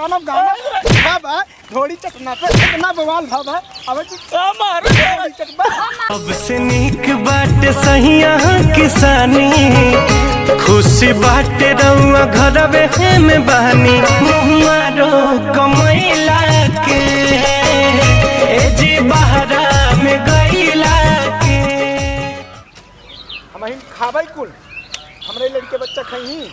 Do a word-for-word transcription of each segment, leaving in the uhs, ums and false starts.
गाना, गाना। बाबा, ढोड़ी चटना पे इतना बवाल भा बा। अब तू हमारे ढोड़ी चटबा। अब से नीक बाटे सहिया किसानी, खुशी बाटे रउआ घरवे में बानी। मुँह मारो कमैला के, ए जी बहरा में गैला के। हमहिन खाबै कुल, हमरे लड़के बच्चा खइहीं।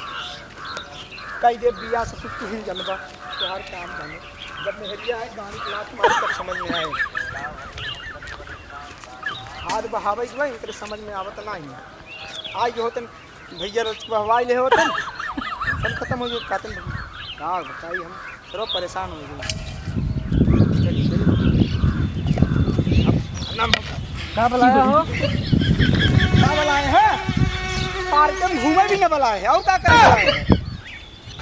कई देर बियाह से तू ही जनबा, तोहार काम जाने। जब मेहरिया है, गाड़ी के लात मारे, तब समझ में आए। हाथ बहावे के बा, इनकरे समझ में आवत नाही। आज जो होतन भैया रच बहवाई ले होतन, सब खत्म हो गए, कातन का बताई हम। चलो, परेशान हो गए। चलिए, चलिए। अब ना मौका। का बुलाया हो? का बुलाए हैं? पार्क में घूमे भी ना बुलाए हैं, और का करे बुलाए हैं?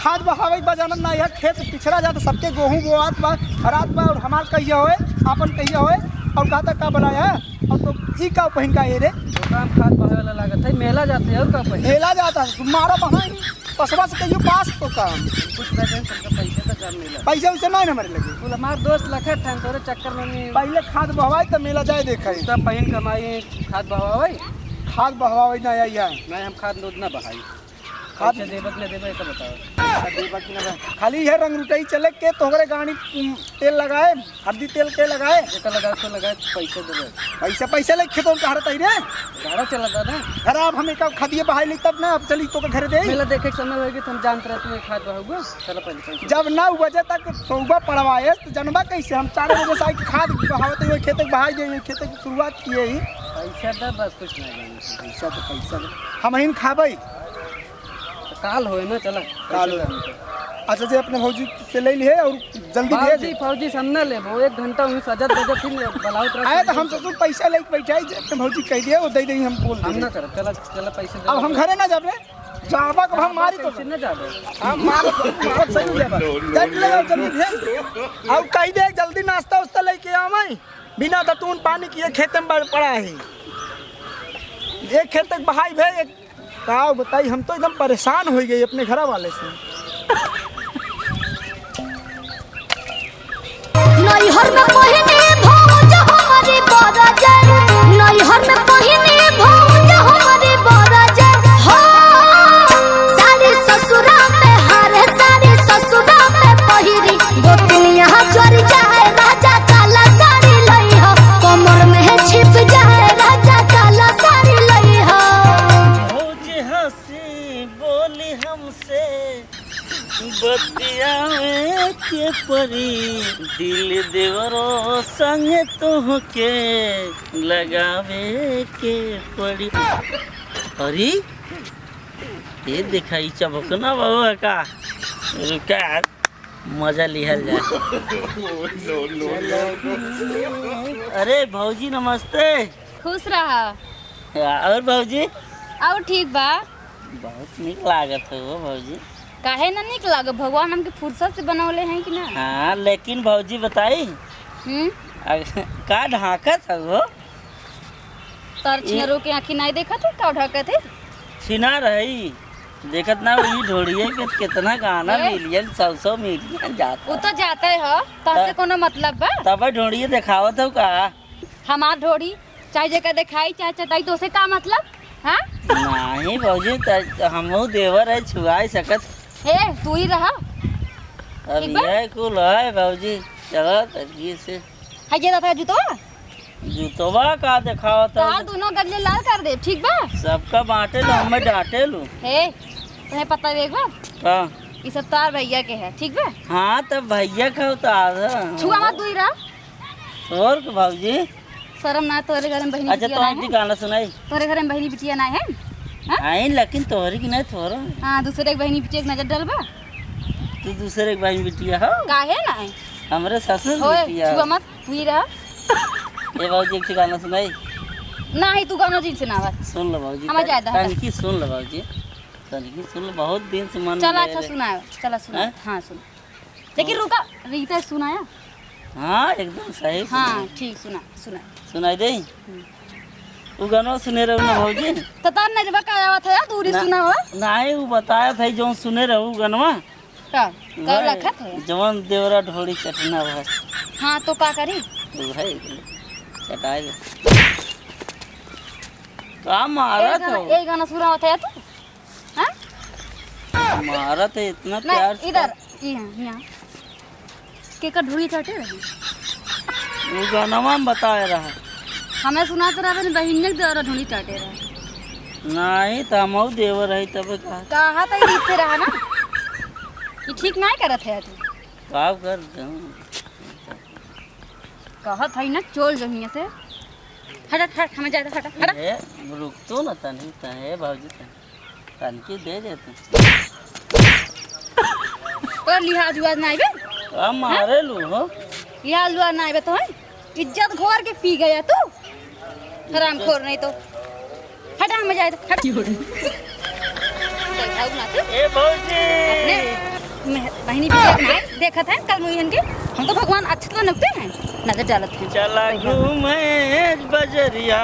खाद बहावे के बा, जानत ना, यह खेत पिछड़ा जात, सबके गेहूं बोआत बा, हरात बा, और हमार कहिया होए, आपन कहिया होए, और कहा तक का बुलाया है? और तो ई का पहिन का ये रे? ओकरा में खाद बहावे वाला लागत है, मेला जाते हैं, और का पहिन? मेला जाता है, मारा बहाई। पसवा से कहियो पास तो काम। कुछ ना जाए, तुमका पैसे तो कम मिला। पैसे उसे नहीं हमारे लगे। बोल, हमार दोस्त लखत हैं, तोरे चक्कर में नहीं। पहले खाद बहवाई तो मेला जाए देखाई। तब पहिन कमाई, खाद बहवावे। खाद बहवावे ना आई है। नहीं, हम खाद दूध ना बहाई। खाद पैसे देबक ना देबे, ये तो बताओ। पैसा देबक ना बा। खाली है रंग रुटाई चले के तोहरे गाड़ी, उम, तेल लगाए। हरदी तेल के लगाए? जेकर लगाए, तो लगाए, पैसे देबे। पैसे, पैसे लेके खेतों में कहाँ रहता ही रे? गाड़ा चला दादा। अरे, अब हम एक खदिए बहाई ली तब ना, अब चली तो के घरे दे। मेला देखे के समय होएगी, तो हम जानत रहते हैं, खाद बहाऊगा। चलो, पहले पैसे। जब नौ बजे तक सौबा पड़वाए, तो जनबा कैसे? हम चार बजे से आके खाद बहावत, ये खेत के बहाई दे, ये खेत की शुरुआत किए ही। पैसा दा, बस कुछ नहीं जाने। पैसा तो पैसा दे। हम हिन खाबई। काल होए ना, चला। काल होए। अच्छा, जे अपने भौजी से ले लिए और जल्दी भेज। भौजी, भौजी से हम ना लेबो, एक घंटा हुई सजत बजत ही बलावत रह। आए तो हम ससुर पैसा लेके बैठे आई, जे अपने भौजी कह दिए, वो दे दे, हम बोल हम दे। ना करब, चला, चला पैसे दे। अब हम घरे ना जाब रे, जाबा को हम मारी तो। कैसे ना जाबे? हम मार, मार सही जाबा। देख ले, जल्दी भेज। और कह दे, जल्दी नाश्ता उस्ता लेके आवे, बिना दतून पानी किए खेते में पड़ा है। ये खेत तक बहाई भे, एक का बताई, हम तो एकदम परेशान होइ गई अपने घरा वाले से। नैहर में पहिने भौज हमरी बरजे, नैहर में पहिने भौज हमरी बरजे। हो, साड़ी ससुरा में हारे, साड़ी ससुरा में पहिरी, गोतनिया जर जाए राजा, काला साड़ी लई हो, कमर में छिप जाए राजा, काला साड़ी लई हो। भौजी हंसी बोली हमसे, बतियावे के पड़ी, दिल देवरो संग तोहके लगावे के पड़ी। अरे, ये देखा, ई चबकना बाबा का। रुका, मजा लिहल जाए। अरे भौजी, नमस्ते। खुश रहा। और भौजी? और ठीक बा। बहुत नीक लागत हो भौजी। काहे ना नीक लागो, भगवान हमके फुर्सत से बनौले हैं कि ना? हाँ, लेकिन भौजी बताई, हम्म? अग-, का ढाकत हो? तार ई छिनरो के आँखी नाई देखत है, का ढाकत है? छिनार है ई। देखत ना, ई ढोड़िए के कितना गाना ए? मिलियन, सौ सौ मिलियन जाता। उ तो जाता है हो, तोहसे त-, कोनो मतलब बा? तब ढोड़िए देखावत हो का? हमार ढोड़ी, चाहे जेका देखाई, चाहे चटाई, तोहसे का मतलब? हाँ? नहीं भौजी, त-, हमहू देवर है, छुआई सकत। हे, तू ही रहा। अब ठीक बा? यह कुल है भौजी, चला तब ये से। है ये दादा जूतवा? जूतवा का देखावत है? तार दोनों गजले लाल कर दे, ठीक बा? सबका बांटे लो, हमें डांटे लो। हे, तुम्हें पता है एक बात? का? ये सब तार भैया के है, ठीक बा? हाँ, तब भैया का उतार है। छुआ मत, दूर रहा। और के भौजी? शर्म ना, तोरे घर में बहिनी अच्छा, बिटिया तो ना एक है? गाना सुनाई। तोरे घर में बहिनी बिटिया ना है? हाँ? आई, लेकिन तोहरी की नहीं, थोड़ा। हाँ, दूसरे के बहिनी बिटिया के नजर डलबा। तू दूसरे के बहिनी बिटिया हो? काहे ना है? हमरे ससुर होए, बिटिया छुआ हो। मत, तू ही रहा। ए भौजी, एक ठे गाना सुनाई। ना ही, तू गाना जी सुनावा। सुन लो भौजी, हमार तन-, जायदा है। तनकी सुन लो भौजी, तनकी सुन लो, बहुत दिन से मन चला, ले अच्छा, रहे। सुनावा, चला, सुना। हैं? हाँ, सुन। लेकिन रुका, रीता सुनाया? हाँ, एकदम सही हाँ, सुनाया। ठीक, सुना, सुना। सुनाई दे? हम्म। उ गनवा सुने रहू ना भौजी? तो तार नजबा का आवत है, दूरी ना, सुना हो? नाही, उ बताया था, जौन सुने रहू गनवा। का? का भाई, लखत है? जवन देवरा ढोड़ी चटना भाई। हाँ, तो का करी? तो भाई, चटाई ले। का मारत हो? ए गाना सुनावत है तू? हाँ? मारत है इतना नहीं, प्यार से। इधर, यहाँ, यहाँ। केकर ढोड़ी चाटे रहे? वो गानवा में बताए रहा। हमें सुनात रहबे न, बहिनिया के देवरा ढोड़ी चाटे रहे। नहीं, तो हमहू देवर है, तबे कहा। कहा तो रीत से रहा ना। ये ठीक नहीं करत है तू। का कर दूँ? कहत है ना, चल जहिया से। हट, हट, हट, हमें जाए दे, हट, हट। ए, रुक तो ना तनी, तनी, ए भौजी, तनी, तनकी दे दे तू। तो लिहाज उहाज ना आइबे? का मारे लू हो? लिहाज उहाज ना आइबे तो है? इज्जत घोर के पी गया तू। हरामखोर नहीं तो। हटा, हमें जाए दे, हट। बैठाऊ ना तू। ए भौजी। अपने मेह-, बहिनी बिटिया के नाई देखत हैं, कल मुइहन के। हम तो भगवान अच्छे तो नकते हैं, नजर डालत हैं। चला बैठा। घूमे बजरिया,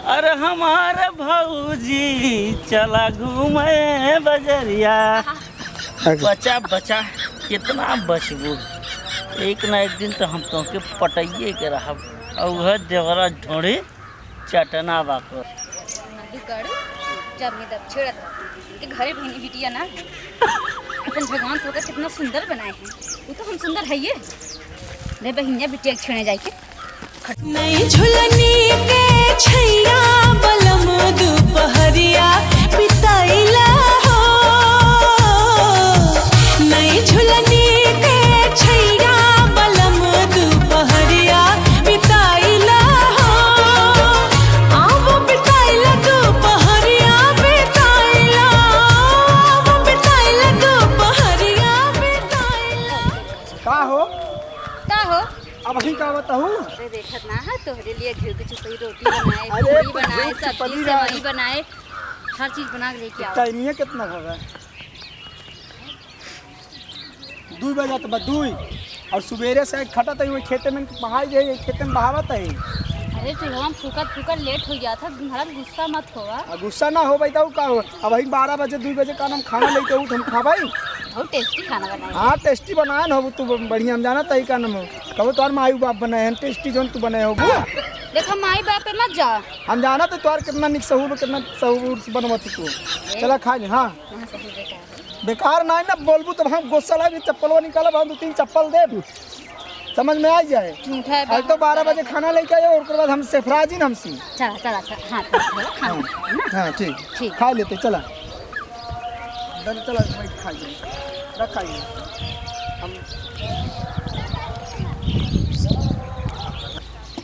अरे हमार भौजी, चला घूमे बजरिया। हाँ। बचा, बचा, कितना बचबू? एक ना एक दिन तो हम तोहके पटाइए के रहब। और वह देवरा ढोड़ी चटना बाको। नदी गड़, जब में दब छेड़त रह। इनके घरे बहिनी बिटिया ना। अपन भगवान तो कितना सुंदर बनाए हैं। वो तो हम सुंदर है ये। रे बहिनिया बिटिया के छेड़े जाए के। नई झुलनी के छैया बलम दुपहरिया बिताइला हो। नई झुलनी के छैया बलम दुपहरिया बिताइला हो। आव बिताइला दुपहरिया बिताइला। आव बिताइला दुपहरिया बिताइला। का हो? का हो? अब ही का बताऊँ? अरे देखत ना है, तोहरे लिए घिउ के चुपई रोटी बनाए, अरे, पूरी तो बनाए, घिउ के सब्जी चुपई सेवई बनाए, हर चीज बना के लेके आओ। टाइमिया कितना हो गया? दुई बजा तो बा, दुई। और सुबेरे से खटा तई वही खेते में बहाई दे, ये खेते में बहावत है। अरे चूल्हा में फूकत फूकत लेट हो गया था, तुम्हारा गुस्सा मत होवा। आ, गुस्सा ना हो भाई, तो का हो? अब वही बारह बजे, दुई बजे का नाम खाना लेके उठ, हम खाबाई। बहुत टेस्टी खाना बनाए। हाँ, टेस्टी बनाए ना हो तू, बढ़िया। हम जाना तई का नाम हो, कबो तोहर माई बाप बनाए हैं टेस्टी, जोन तू बनाए हो वो। देखो माई बाप पे मत जा। हम जाना तो तोहर कितना निक सहूर, कितना सहूर से बनवत तू। ए? चला खा ले। हाँ। हाँ, सही बेकार है। बेकार ना है ना, बोलबू तब हम गुस्सा लागे, चप्पलवा निकालब, हम दो तीन चप्पल देब। समझ में आ जाए। झूठा है, आज तो बात बारह बजे करत है। खाना लेके आए और ओकर बाद हम सेफराजिन हमसी। चला, चला, चला। हाँ, चला, चला, खाना हाँ। खाना, है ना? हाँ, ठीक। ठीक। खा लेते, चला। चला, चला, बैठ खा ले। रखा ये। हम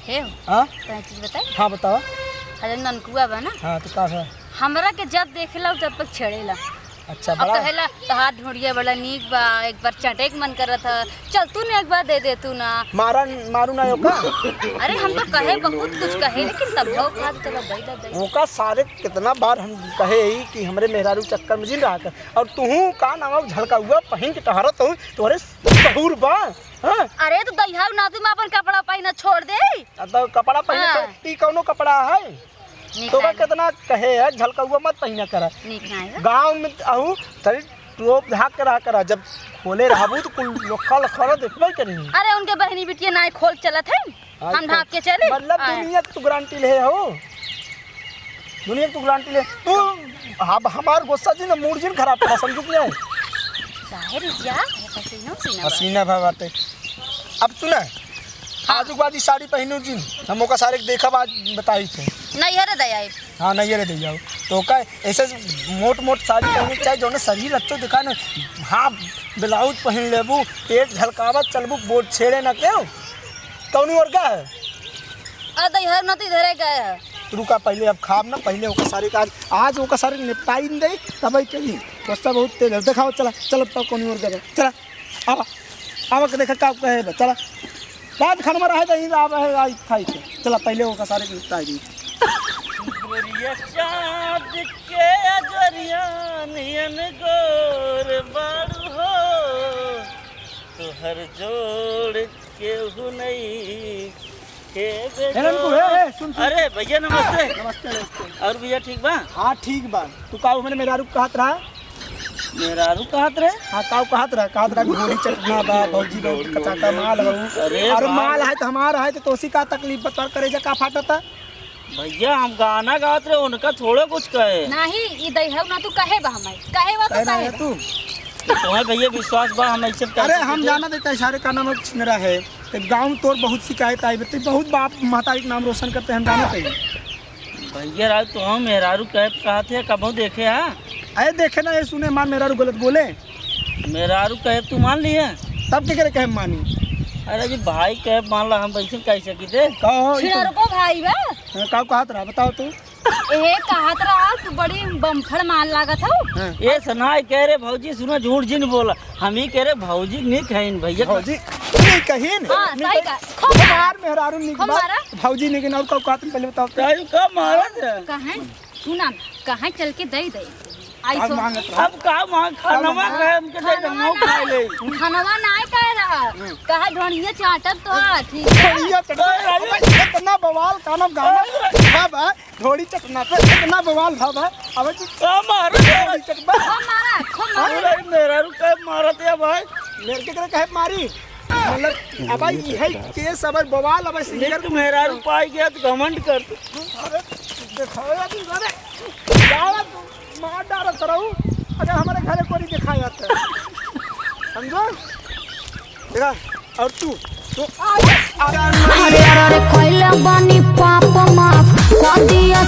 हे हो, हाँ? तोहे चीज बताई? हाँ, बतावा। अरे ननकुआ बा ना? हाँ, तो का है? हमरा के जब देखेला, जब तक छेड़ेला। अच्छा, अब बड़ा कहेला, "तोहार ढोड़िया बड़ा नीक बा, एक बार चटे के मन करत ह, चल तू ने एक बार दे दे तू ना।" मारा, मारू ना यो का? अरे हम तो कहे, बहुत कुछ कहे, लेकिन तब हो खा चलो बैठा बैठ। ओका सारे कितना बार हम कहे ही कि हमरे मेहरारू चक्कर में जिन रहा कर, और तुहू का नाम झलकाउआ पहिन के टहरत हो, तोहरे सहूर बा? हाँ? अरे तो दहियाऊ नाती में अपन कपड़ा पहिना छोड़ दे। अब तो कपड़ा पहिने हाँ। तो ती कौनो कपड़ा है? नीक तो का है। कितना कहे है, झलकउआ मत पहिना करा। नीक ना है। गाँव में अहू तनी टोप झाँक के रहा करा, जब खोले रहबू तो कुल लोखा लोखा देखबे करी। अरे उनके बहिनी बिटिया नाई खोल चलत है, हाँ, हम तो ढाँक के चली। मतलब हाँ। दुनिया के तू गारंटी ले हो, दुनिया के तू गारंटी ले। तू अब हमार गुस्सा जिन, मूड जिन खराब करा, समझू कि नहीं? काहे रिसिया? अरे पसीना उसीना बा। पसीना भा बाटे। अब सुना, हाँ। आज के बाद ई साड़ी पहिनू जिन, हम ओका सारे के देखब, आज बताई थे। नैहरे दे आइब। हाँ, नैहरे दे जाओ। तो का ऐसे मोट मोट साड़ी पहिने के चाहे, जौने शरीर अच्छो दिखा न, हाफ ब्लाउज पहिन लेबू, पेट झलकावत चलबू, बोल छेड़े ना केहू। कौनी ओर का है? आ दहियार नती धरे गए है। रुका, पहिले अब खाब ना, पहिले ओका सारे का आज, आज ओका सारे निपटाई न दे, तब ही कही। गुस्सा बहुत तेज है। देखाओ, चला, चला, बताओ कौनी ओर गए, चला। आवा, आवा के देखा का कहे बा, चला। रात खाना में रहे तो यहीं आवा है, आई खाई के। चला, पहिले ओका सारे के निपटाई दी। गोरिया चाँद के अजरिया नियन गोर बाड़ू हो, तोहर जोड़ केहू नहीं। हे बेटो। हे ननकू, हे, हे, सुन, सुन। अरे भैया नमस्ते। नमस्ते, नमस्ते। और भैया ठीक बा? हाँ, ठीक बा। तू का हमरे मेहरारू के कहत रहा? मेहरारू कहत रहे? हाँ, काऊ कहत रहा, कहत रहा, "घोड़ी चटना बा, भौजी बा, कचाका माल बा।" अरे अरे बा- माल है तो हमारा है, तो तोसी का तकलीफ बा, तोर करेजा का फाटता? भैया, हम गाना गावत रहे, उनका थोड़े कुछ कहे। नहीं, ई दई है ना, तू कहे बा हमें, कहे बा तो कहे ना कहे है बा। तू। तुम्हें भैया विश्वास बा, हम ऐसे अरे, हम जाना देता है, सारे का नाम छिनरा है। तो गाँव तोर बहुत शिकायत आई, तो बहुत बाप महतारी के नाम रोशन करते हैं, हम जानते हैं। भैया राव, तो हम मेहरारू कहे कहा थे, कबो देखे हा? अरे देखे ना, ये सुने, मार मेहरारू गलत बोले। मेहरारू कहे तू मान लिए? तब के करे कहे मानी? अरे जी, भाई कहे मान ला, हम वैसे कह सकी थे। कहो, ई तो छिनरको भाई बा। हाँ, का कहत रहा, बताओ तू। ए, कहत रहा, तू बड़ी बम्फड़ माल लागत हो। हाँ। ए, सनाई कह रे भौजी, सुनो, झूठ जिन बोला। हम ही कह रे भौजी नहीं कहिन भैया। भौजी नहीं कहिन? हाँ, नहीं सही कहिन। का। खूब मार। मार मेहरारू नहीं खूब बा। मारा। भौजी नहीं कहिन, और का कहत पहले बताओ। तारू का मारत है? कहें? सुना, कहाँ चल के दे दे? आई अब सो मांगत रहा। अब का मांग, खाना अब मांग। खाए, हमके दे दे, खानवा हम ना, खा ले। खानवा ना आए कह रहा। हम्म। कहा ढोनिया चाटब तो आ, ठीक है? ढोनिया चाटब। अरे, अरे। इतना बवाल, कानम गाना। अरे। अब, आ, ढोड़ी चटना पे इतना बवाल भा बा। अब तू का मारे? ढोड़ी चटबा। खूब मारा, खूब मारा। अरे, मेहरारू का मारत है भाई। मेरे के करे कहे मारी? मतलब, अब ई है केस, अब बवाल, अब सिंगर तू मेहरारू पाई गया तो घमंड कर। अरे, देखो यार, तू, अरे, जावा तू, मार डालत रहू, अगर हमारे घरे कोई देखा जाता है। समझो? देखा, और तू, तू, आ, आ, अरे, अरे, अरे, कइले बानी पाप माफ, कर दिया